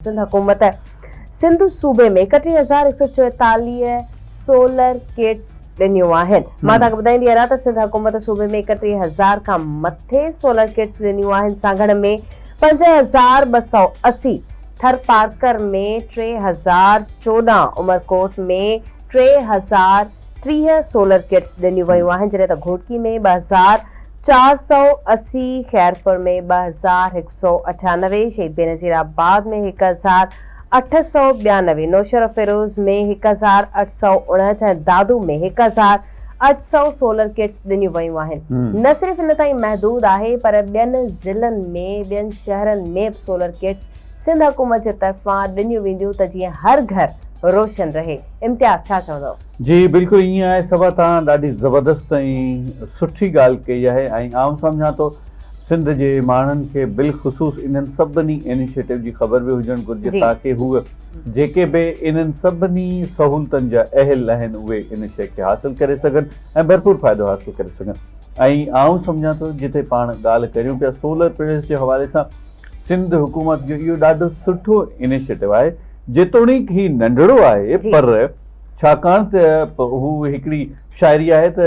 سنڌ حڪومت سنڌ صوبي ۾ 31144 solar kits ڏنيون آهن. مان توهان کي ٻڌائيندي هلان ته سنڌ حڪومت صوبي ۾ 31000 کان مٿي سولر ڪٽس ڏنيون آهن، سانگهڙ ۾ 5280، ٿرپارڪر ۾ 3014، عمرڪوٽ ۾ 3030 سولر ڪٽس ڏنيون ويون آهن، جڏهن ته گهوٽڪي ۾ 2480، خيرپور ۾ 2198، شهيد بينظير آباد ۾ 1892، نوشهروفيروز ۾ 1859 ۽ دادو ۾ 1800 سولر ڪٽس ڏنيون ويون آهن. نه صرف ان تائين محدود آهي پر ٻين ضلعن ۾ ٻين شهرن ۾ به سولر ڪٽس سنڌ حڪومت جي طرفان ڏنيون وينديون ته جيئن هر گهر روشن رهي. امتياز ڇا چوندؤ؟ جي بلڪل ائين آهي صبا توهان ڏاڍي زبردست ۽ سٺي ڳالهه ڪئي آهي ۽ آئون سمجهان ٿو سنڌ جي ماڻهن کي بالخصوص انهن سڀني انيشيٽو جي خبر به هجڻ گهرجي تاڪه هو جيڪي به انهن سڀني سهولتن جا اهل آهن اهي ان شيء کي حاصل ڪري سگهن ۽ ڀرپور فائدو حاصل ڪري سگهن ۽ آئون سمجهان ٿو جتي پاڻ ڳالهه ڪريون پيا سولر پليٽس جي حوالي سان سنڌ حڪومت جو اهو ڏاڍو سٺو انيشيٽو آهي جيتوڻيڪ هي ننڍڙو آهي پر ڇاڪاڻ ته هو هڪڙي شاعري آهي ته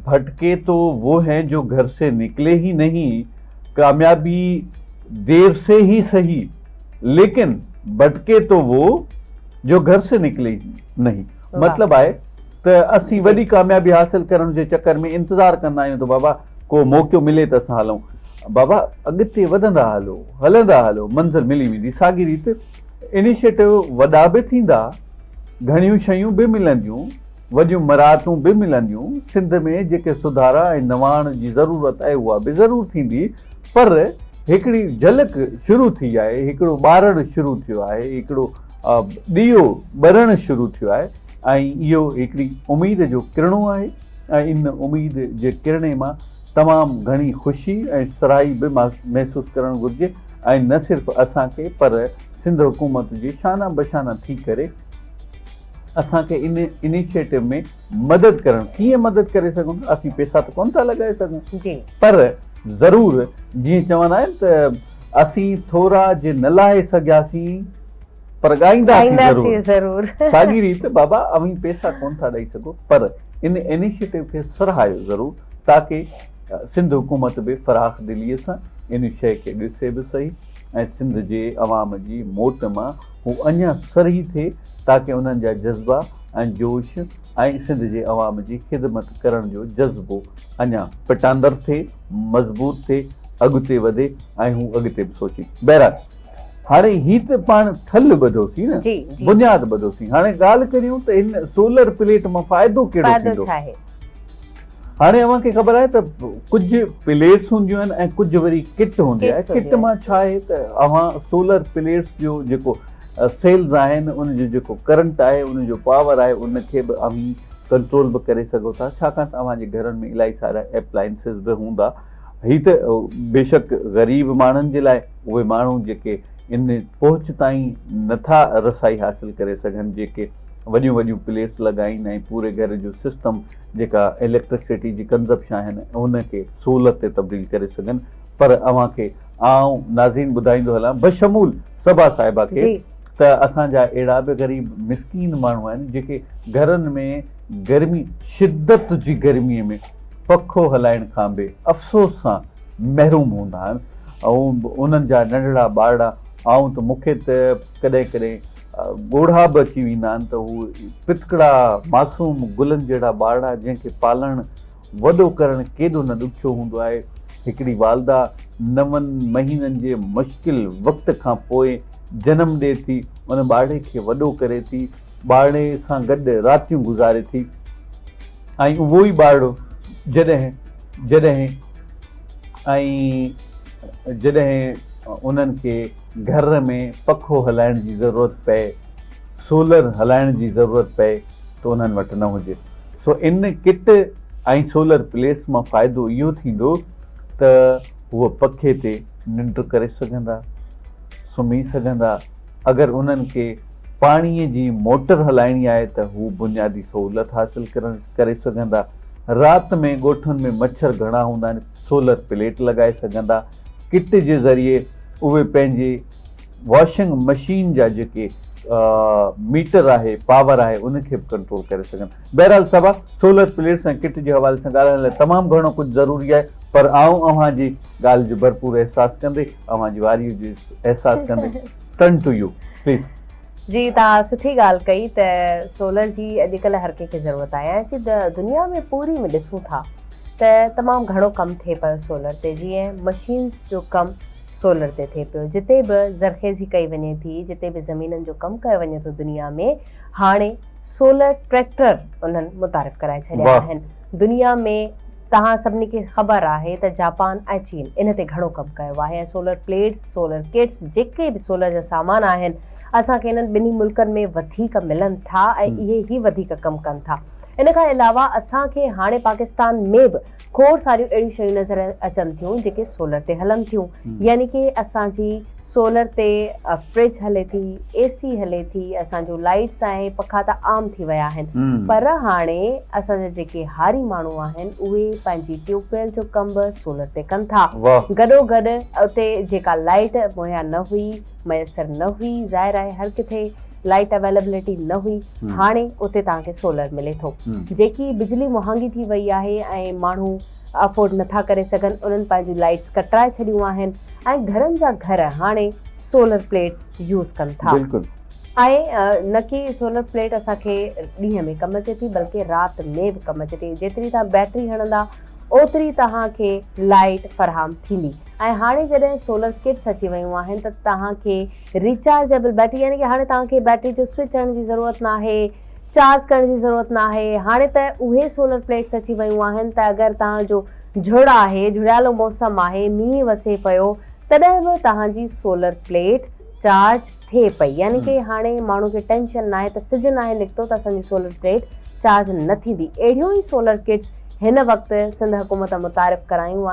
ڀٽڪي تو وو هين جو گهر سي نڪلي هي نهين ڪاميابي دير سي هي سهي ليڪن ڀٽڪي تو وو جو گهر سي نڪلي نهين مطلب آهي ته اسين وڏي ڪاميابي حاصل ڪرڻ جي چڪر ۾ انتظار ڪندا آهيون ته بابا ڪو موقعو ملي ته اسان هلون. بابا اڳتي وڌندا هلو، هلندا هلو، منزل ملي ويندي. ساڳي ريت انيشيٽو وڏا به ٿيندا، گهڻيون شيون به ملنديون، وڏيون مراعتون به ملنديون، سنڌ ۾ جيڪي سڌارا ۽ نواڻ جي ضرورت آهي اها به ضرور ٿيندي پر هڪڙي جهلڪ شروع ٿي آهي، هڪڙو ٻارڻ شروع ٿيو آهي، هڪڙو ڏيئو ٻرڻ شروع ٿيو آهي ۽ اهو هڪڙي اميد جو ڪرڻو آهي. ۽ ان اميد جي ڪرڻي مان تمام گهڻي خوشي ۽ سرهائي به محسوس ڪرڻ گهرجي ۽ نه صرف اسان کي پر سنڌ حڪومت جي شانه بشانه ٿي ڪري اسان کي ان انيشيٽو ۾ مدد ڪرڻ ڪيئن مدد ڪري سگهون ٿا اسين پيسا ته ڪونه ٿا لڳائي سگهون پر ضرور جيئن چوندا آهن ته اسين ٿورا جي نه لاهي سگهياسين پر ڳائينداسين ضرور. ساڳي ريت بابا اوهين پيسا ڪونه ٿا ڏئي سگهو پر ان انيشيٽو کي سرهايو ضرور تاڪه سنڌ حڪومت به فراخ دليء سان ان شيء کي ڏسي به سهي ۽ سنڌ جي عوام جي موٽ مان هو اڃا سرهي ٿئي تاڪه انهن جا جذبا ۽ جوش ۽ سنڌ جي عوام جي خدمت ڪرڻ جو جذبو اڃا پٽاندر ٿئي، مضبوط ٿئي، اڳتي وڌي ۽ هو اڳتي به سوچين. بهرحال هاڻي هي ته پاڻ ٺلهه ٻڌوسين نه، بنياد ٻڌوسين. هاڻي ڳالهه ڪريون ته هن سولر پليٽ مان فائدو ڪهڙو ٿيندو؟ هاڻي اوهان کي خبر آهي ته ڪجهه پليٽس هونديون آهن ۽ ڪجهه وري ڪٽ هوندي آهي. ڪٽ مان ڇا آهي ته اوهان سولر پليٽس جو جيڪو سيلز آهن ان جو جيڪو ڪرنٽ آهي ان جو پاور آهي ان کي به اوهين ڪنٽرول به ڪري سگهو ٿا ڇاڪاڻ ته اوهان جي گهرن ۾ الاهي سارا ايپلائنسز به هوندا. هي ته بيشڪ غريب ماڻهن جي لاء اهي ماڻهو جيڪي ان پهچ تائين نٿا رسائي حاصل ڪري سگهن جيڪي وڏيون وڏيون پليٽس لڳائين ۽ پوري گهر جو سسٽم جيڪا اليڪٽرڪسٽي جي ڪنزپشن آهن ان کي سولر تي تبديل ڪري سگهن پر اوهان کي آئون ناظرين ٻڌائيندو هلان بشمول صبا صاحبه کي ته اسان جا اهڙا به غريب مسڪين ماڻهو آهن جيڪي گهرن ۾ گرمي شدت جي گرمي ۾ پکو هلائڻ کان به افسوس سان محروم هوندا آهن ۽ انهن جا ننڍڙا ٻارڙا آئون ته مون کي ته ڪڏهن ڪڏهن ڳوڙها به اچي ويندا آهن ته هو پتڪڙا معصوم گلن جهڙا ٻارڙا جنهن کي پالڻ وڏو ڪرڻ ڪيڏو نه ڏکيو هوندو آهي هڪڙي والده نون مهينن جي مشڪل وقت کان پوء جنم ڏئي ٿي ان ٻارڙي کي وڏو ڪري ٿي ٻارڙي سان گڏ راتيون گذاري ٿي ۽ اهو ئي ٻارڙو جڏهن جڏهن ۽ جڏهن انهن کي گهر ۾ پکو هلائڻ جي ضرورت پئي، سولر هلائڻ جي ضرورت پئي ته انهن وٽ نه هجي. سو ان ڪٽ ۽ سولر پليٽس مان فائدو اهو ٿيندو ته هو پکي تي ننڊ ڪري سگهندا، سمهي سگهندا، اگر انهن کي پاڻي جي موٽر هلائڻي آهي ته هو بنيادي سهولت حاصل ڪري سگهندا. رات ۾ ڳوٺن ۾ مڇر گهڻا هوندا آهن، سولر پليٽ لڳائي سگهندا. ڪٽ جي ذريعي اهي پنهنجي واشنگ مشين جا جيڪي ميٽر آهي پاور آهي ان کي به ڪنٽرول ڪري سگهن. بهرحال صبا سولر پليٽس ۽ ڪٽ جي حوالي سان ڳالهائڻ لاء تمام گهڻو ڪجهه ضروري آهي پر آئون اوهان جي ڳالهه جو ڀرپور احساس ڪندي اوهان جي واري جو احساس ڪندي ٽرن ٽو you please. جي توهان سٺي ڳالهه ڪئي ته سولر جي اڄڪلهه هر ڪنهن کي ضرورت آهي ۽ اسين دنيا ۾ پوري ۾ ڏسون ٿا ته تمام گهڻو ڪم ٿئي پيو سولر تي جيئن مشينز جو ڪم سولر تي ٿئي پيو جتي به زرخيزي ڪئي وڃي ٿي جتي به زمينن جو ڪم ڪيو وڃي ٿو دنيا ۾ هاڻي سولر ٽريڪٽر انهن متعارف ڪرائي ڇڏيا آهن دنيا ۾ توهان سڀني کي خبر آهي ته جاپان ۽ چين ان تي گهڻو ڪم ڪيو آهي ۽ سولر پليٽس سولر ڪٽس جيڪي به سولر جا سامان آهن اسان کي انهن ٻنهي ملڪن ۾ وڌيڪ ملن ٿا ۽ اهي ئي وڌيڪ ڪم ڪن ٿا ان کان علاوه اسان کي هاڻي پاڪستان ۾ به کوڙ ساريون اهڙيون شيون نظر اچن ٿيون جيڪي سولر تي هلن ٿيون يعني ڪي اسان جي سولر تي فرج هلي ٿي اي سي هلي ٿي اسان جون لائٽس آهن پکا ته عام ٿي ويا آهن پر هاڻي اسان جا جيڪي هاري ماڻهو آهن اهي پنهنجي ٽيوب ويل جو ڪم به سولر تي ڪن ٿا گڏو گڏ اتي جيڪا لائٽ مهيا نه هئي ميسر نه هئي ظاهر آهي هر ڪٿي لائٽ اويلبلٽي نه هئي هاڻي اتي توهان کي سولر ملي ٿو جيڪي بجلي مهانگي ٿي وئي آهي ۽ ماڻهو افورڊ نٿا ڪري سگهن انهن پنهنجون لائٽس ڪٽرائي ڇڏيون آهن ۽ گهرن جا گهر هاڻي سولر پليٽس يوز ڪن ٿا ۽ نه ڪي سولر پليٽ اسان کي ڏينهن ۾ ڪم اچي ٿي بلڪه رات ۾ به ڪم اچي ٿي جيتري توهان بيٽري هڻندا اوتري توهان کي لائٽ فراهم ٿيندي ۽ هاڻي جڏهن سولر ڪٽس اچي ويون آهن ته توهان کي ريچارجيبل بيٽري يعني ڪي هاڻي توهان کي بيٽري جو سوئچ هڻڻ جي ضرورت ناهي چارج ڪرڻ جي ضرورت ناهي هاڻي ته اهي سولر پليٽس اچي ويون آهن ته اگر توهان جو جھڙ آهي جھڙيالو موسم آهي مينهن وسي پيو تڏهن به توهان جي سولر پليٽ چارج ٿئي پئي يعني ڪي هاڻي ماڻهو کي ٽينشن ناهي ته سج ناهي نڪتو ته اسان جي سولر پليٽ چارج نه ٿيندي اهڙيون ئي سولر ڪٽس هن وقت سنڌ حڪومت متعارف ڪرايون آهن.